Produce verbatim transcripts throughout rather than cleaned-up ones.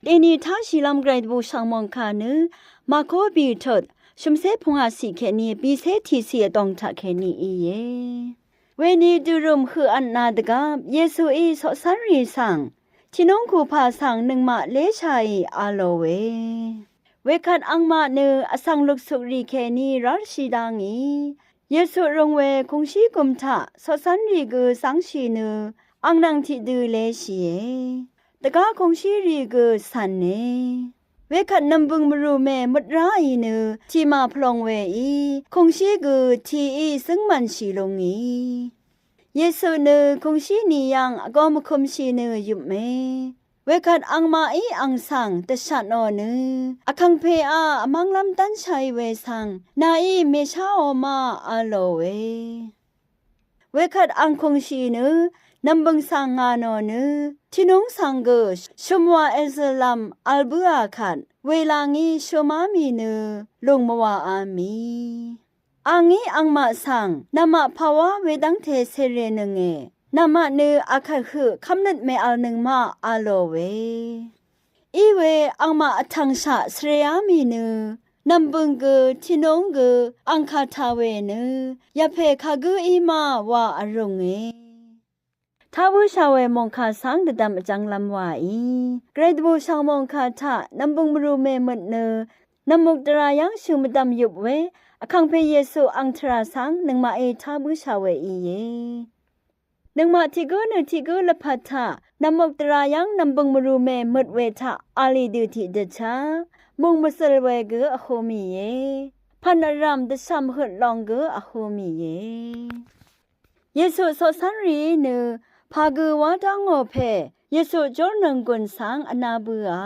Dèní táshìlv́m gvray dvbù shv̀ng mòngkà nø Màkó bìtut shø̀mcé pungwàciq kèní bìcé tiqciq vdòng taq kèní íe. Wení dvrùm høq vtna dvgvp Yesuí coqcv́nrì svng tìnúng kupà svng nøngmaq léshàì a lòe. Wekvt angmaq nø vsvng luksukrì kèní rálshì dá ngì Yesu rūng we kūngshí gùm taq coqcv́nrì gø zv́ngshì nø ang nvng tiqdø leshìe. Dvgá kūngshírì gø cv̀ne. Wekvt nv̀mbø̀ng mvrùmè møt ráì nø tìmà pvlong weí kūngshí gø tìí zǿngmv̀nshì lúngì. Yesu nø kūngshí nì yv́ng vgō mvkø̄mshì nø yøpmè. Wekvt angmaqí ang svng dvshvtnò nø vkàngpèá vmv́nglv́m dv́nshàì we svng nàí mèsháò ma a lòe. Wekvt ang kūngshì nø nv̀mbø̀ng svng ngà nò nø tìnúng svng gø shø̀mwà èzø̀lv́m vl bǿà kvt wela ngí shø̀má mì nø lùng mvwàá mì. Angí angmaq svng namaq pàwá wedv́ngte cèrènønge. Namaq nø akvt høq kv́mnøt mèvlnøng ma a lòe. Iwe angmaq vtv̀ngshaq svreá mì nø nv̀mbø̀ng gø tìnúng gø ang kà tà we nø yvpè kagǿ í ma wa vrùnge. Tá bǿshà we mòngkà svng dvdv̀m vjv̄nglv̄m wàí gvray dvbù shv̀ng mòngkà taq nv̀mbø̀ng mvrùmè møt nø nv̀mmuk dvrā yv́ng shø̀ng mvdv̀m yøp we vkàngpè Yesu ang tvrà svng nøngmaqí tá bǿshà we íe. Nøngmaq tiqgǿ nø tiqgǿ lvpat taq nv̀mmuk dvrā yv́ng nv̀mbø̀ng mvrùmè møt we taq alì dø tiqdø taq mùng mvzøl we gø vhø̄ mìe. Pv̀n vrv̀m dvshv̀m høq long gø vhø̄ mìe. Yesu coqcv́nrìí nø pà gø wá dá ngò pè Yesu jórnøng gùn svng vná bǿà.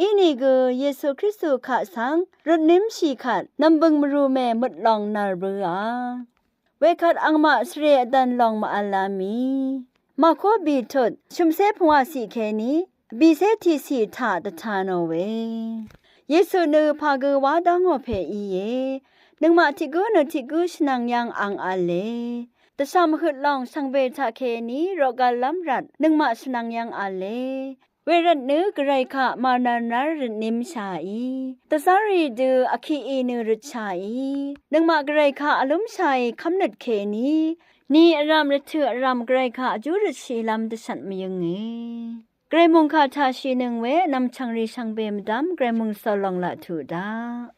Inìgø Yesu Kristu kaq svng røtnímshì kvt nv̀mbø̀ng mvrùmè møt long nv̀r bǿà. Wekvt angmaq svre vdv̀n long mvv̄lá mì. Màkó bìtut shø̀mcé pungwàciq kèní bìcé tiqciq taq dvtā nò we. Yesu nø pà gø wá dá ngò pè íe. Nøngmaq tiqgǿ nø tiqgǿ shvnvng yv́ng ang v̄le. Dvshv̀m høq long shvngbe taq kèní roqgv̄llv́m rvt nøngmaq shvnvng yv́ng v̄le. Wervt nø gvray kaq mànvr nv́r røtnímshàí dvzv́rrì dø vkiqì nø røtshàí nøngmaq gvray kaq vlúmshàì kv́mnøt kèní ni vrv̀m rvtø̀ vrv̀m gvray kaq vjú røtshìlv́m dvshvt mvyǿnge. Gvray mòngkà taq shìnøng we vnvm chv̀ngrì shvngbe mvdv́m gvray mòngsol long laq tuq daq.